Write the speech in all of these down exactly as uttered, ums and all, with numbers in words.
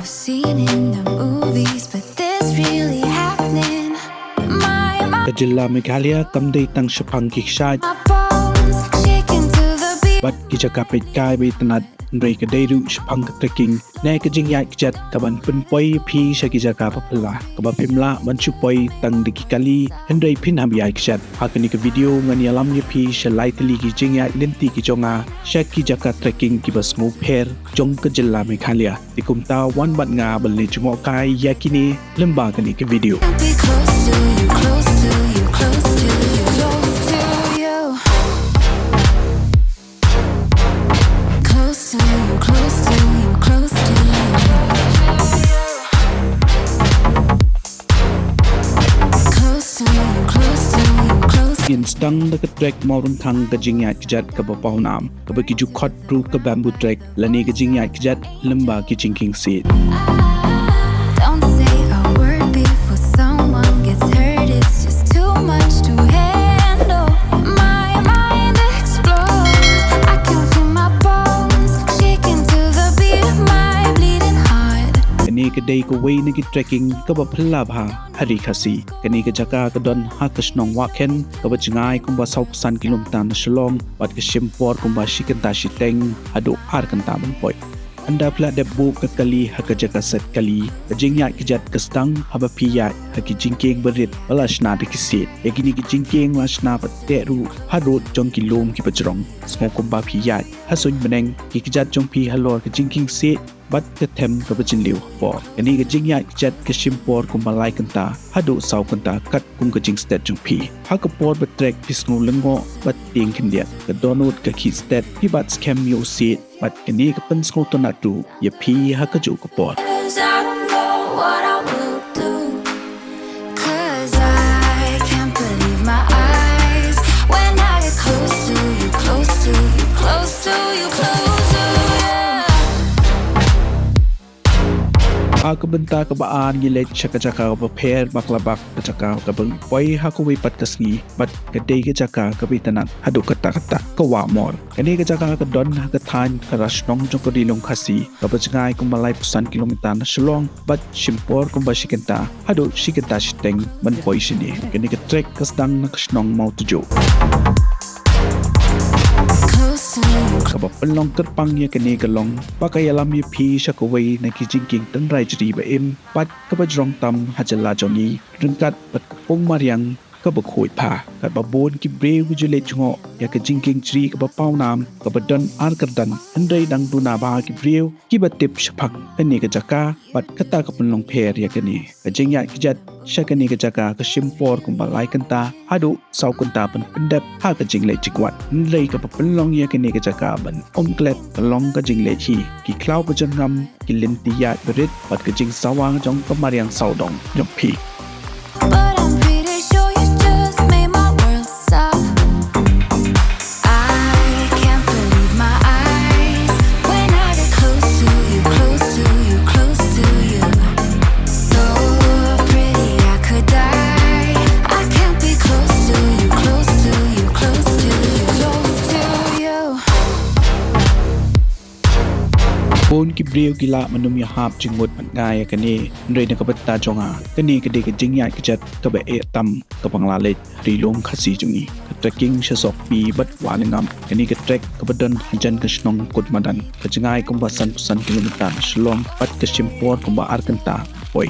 Seen in the movies, but this really happening. My mind, Ka jylla Meghalaya kam dei tang shaphang ki kshaid my bones, shaking to the beat. bad ki jaka peit kai ba itynnad, hynrei ka dei ruh shaphang ka trekking ne ka jingïaid kjat ka ban pynpoi ïa phi sha ki jaka ba phylla, kaba phim lah ban shu poi tang da ki kali, hynrei phin hap ïaid kjat. Ha kane ka video ngan ïalam ïa phi sha lai tylli ki jingïaid lynti ki jong nga sha ki jaka trekking kiba sngewpher jong ka jylla Meghalaya. Te kumta wan bad nga ban leit jngoh kai ïa kine lyngba kane ka video. Can't be close to you, close to you, close to you, close to you. Close to you, close to you, close to you. Close to you, close to you, close. Ngin sdang da ka trek Mawryngkang, ka jingïaid kjat kaba pawnam, kaba ki ju khot ruh ka bamboo trek lane ka jingïaid kjat lyngba ki jingkieng siej. Don't say a word before someone gets hurt. It's just too much to handle. My mind explodes. I can feel my bones shaking to the beat of my bleeding heart. Kane ka dei kawei na ki trekking kaba phylla bha ha ri Khasi. Kane ka jaka ka don ha ka shnong Wahkhen, kaba jngai kumba sawphew san kilometer na Shillong, bad ka shim por kumba shi kynta shiteng haduh ar kynta ban poi. Ynda phi la dep buh ka kali ha ka jaka set kali, ka jingïaid kjat ka sdang haba phi ïaid ha ki jingkieng barit ba la shna da ki siej. Ïa kine ki jingkieng la shna pat teh ruh ha rud jong ki lum kiba jrong. Sngew kumba phi ïaid ha suiñ bneng, ki kjat jong phi halor ka jingkieng siej bad ka them kaba jylliew hapoh. Kane ka jingïaid kjat ka shim por kumba lai kynta haduh saw kynta katkum ka jingstet jong phi. Ha ka por ba trek phi sngew lyngngoh bad tieng khyndiat. Ka dohnud ka khih stet, phi bat skhem ïa u siej, bad kane ka pynsngewtynnad ruh ïa phi ha kajuh ka por. 'Cause I don't know what I will do. 'Cause I can't believe my eyes when I get close to you, close to you, close to you, close to you. Ha ka bynta kaba ar ngi leit sha ka jaka kaba pher bak la bak, ka jaka kaba poi ha kawei pat ka sngi, bad ka dei ka jaka kaba itynnad haduh katta katta, ka Wah Mor. Kane ka jaka ka don ha ka thaiñ Karashnong jong ka Ri Lum Khasi, kaba jngai kumba laiphew san kilometer na Shillong, bad shim por kumba shi kynta haduh shi kynta shiteng ban poi shane. Kane ka trek ka sdang na ka shnong Mawtjuh. Kaba pynlong kyrpang ïa kane ka long ba ka ïalam ïa phi sha kawei na ki jingkieng tynrai jri ba im bad kaba jrong tam ha jylla jong ngi, ryngkat bad ka pung mariang kaba khuid bha. Katba bun ki briew ki ju leit jngoh ïa ka jingkieng jri kaba pawnam, kaba don ar kyrdan, hynrei dang duna bha ki briew kiba tip shaphang kane ka jaka, bad kata ka pynlong pher ïa kane. Ka jingïaid kjat sha kane ka jaka ka shim por kumba lai kynta haduh saw kynta ban pyndep ha ka jingleit jingwan. Hynrei kaba pynlong ïa kane ka jaka ban um klet ka long ka jingleit hi, ki khlaw ba jyrngam, ki lynti ïaid barit, bad ka jingsawa jong ka mariang sawdong jong phi. But I'm pretty sure you just made my world stop. I can't believe my eyes when I get close to you, close to you, close to you. So pretty I could die. I can't be close to you, close to you, close to you, close to you. Bun ki briew ki lah ban ym ïahap jingmut ban ngai ïa kane, hynrei na ka bynta jong nga, kane ka dei ka jingïaid kjat kaba eh tam, kaba nga la leit ha Ri Lum Khasi jong ngi. Ka trekking sha Sokmi bad Wah Lyngngam. Kane ka trek kaba don hajan ka shnong Kutmadan, ka jngai kumba sanphew san kilometer na Shillong, bad ka shim por kumba ar kynta poi.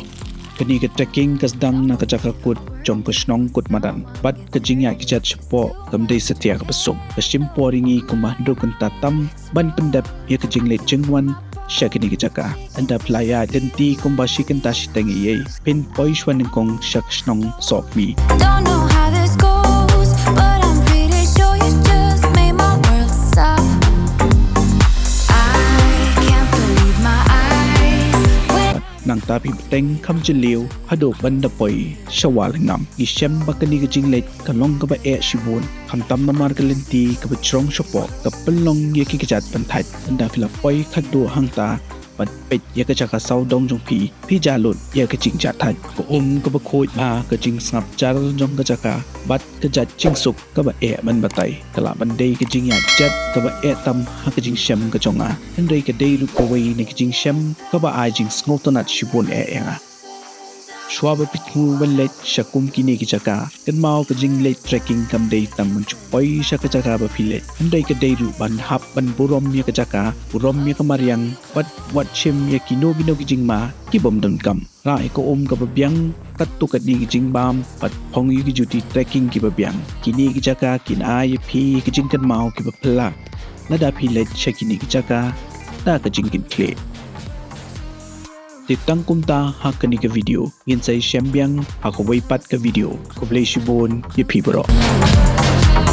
Kane ka trekking ka sdang na ka jaka kut jong ka shnong Kutmadan, bad ka jingïaid kjat shapoh kam dei satia kaba suk. Ka shim por ïa ngi kumba hynriew kynta tam ban pyndep ïa ka jingleit jingwan sha kane ka jaka. Ynda phi la ïaid lynti kumba shi kynta shiteng eiei, phin poi shuwa nyngkong sha ka shnong Sokmi. Don't know how this goes, but I'm pretty sure you just made my world stop. I can't believe my eyes when Nangta phi bteng kham jylliew haduh ban da poi sha Wah Lyngngam. Ngi shem ba kane ka jingleit ka long kaba eh shibun, khamtam namar ka lynti kaba jrong shapoh, ka pynlong ïa ki kjat ban thait. Ynda phi la poi khatduh hangta, bad peit ïa ka jaka sawdong jong phi, phi ju lut ïa ka jingjahthait. Ka um kaba khuid bha, ka jingsngap jar jong ka jaka bad ka jait jingsuk kaba eh ban batai ka lah ban dei ka jingïaid jet kaba eh tam ha ka jingshem ka jong nga. Hynrei ka dei ruh kawei na ka jingshem kaba ai jingsngewtynnat shibun eh ïa nga. Shuwa ba phi thmu ban leit sha kum kine ki jaka, kynmaw ka jingleit trekking kam dei tang ban shu poi sha ka jaka ba phi leit. Hynrei ka dei ruh ban hap ban burom ïa ka jaka, burom ïa ka mariang bad wad shim ïa kino kino ki jingma ki bym donkam. Rah ïa ka um kaba biang katto katne ki jingbam bad phong ïa ki juti trekking kiba biang. Kine ki jaka kin ai ïa phi ki jingkynmaw kiba phylla lada phi leit sha kine ki jaka da ka jingkitkhlieh. Te tang kumta ha kane ka video, ngin sa ïashem biang ha kawei pat ka video. Khublei shibun ïa phi baroh.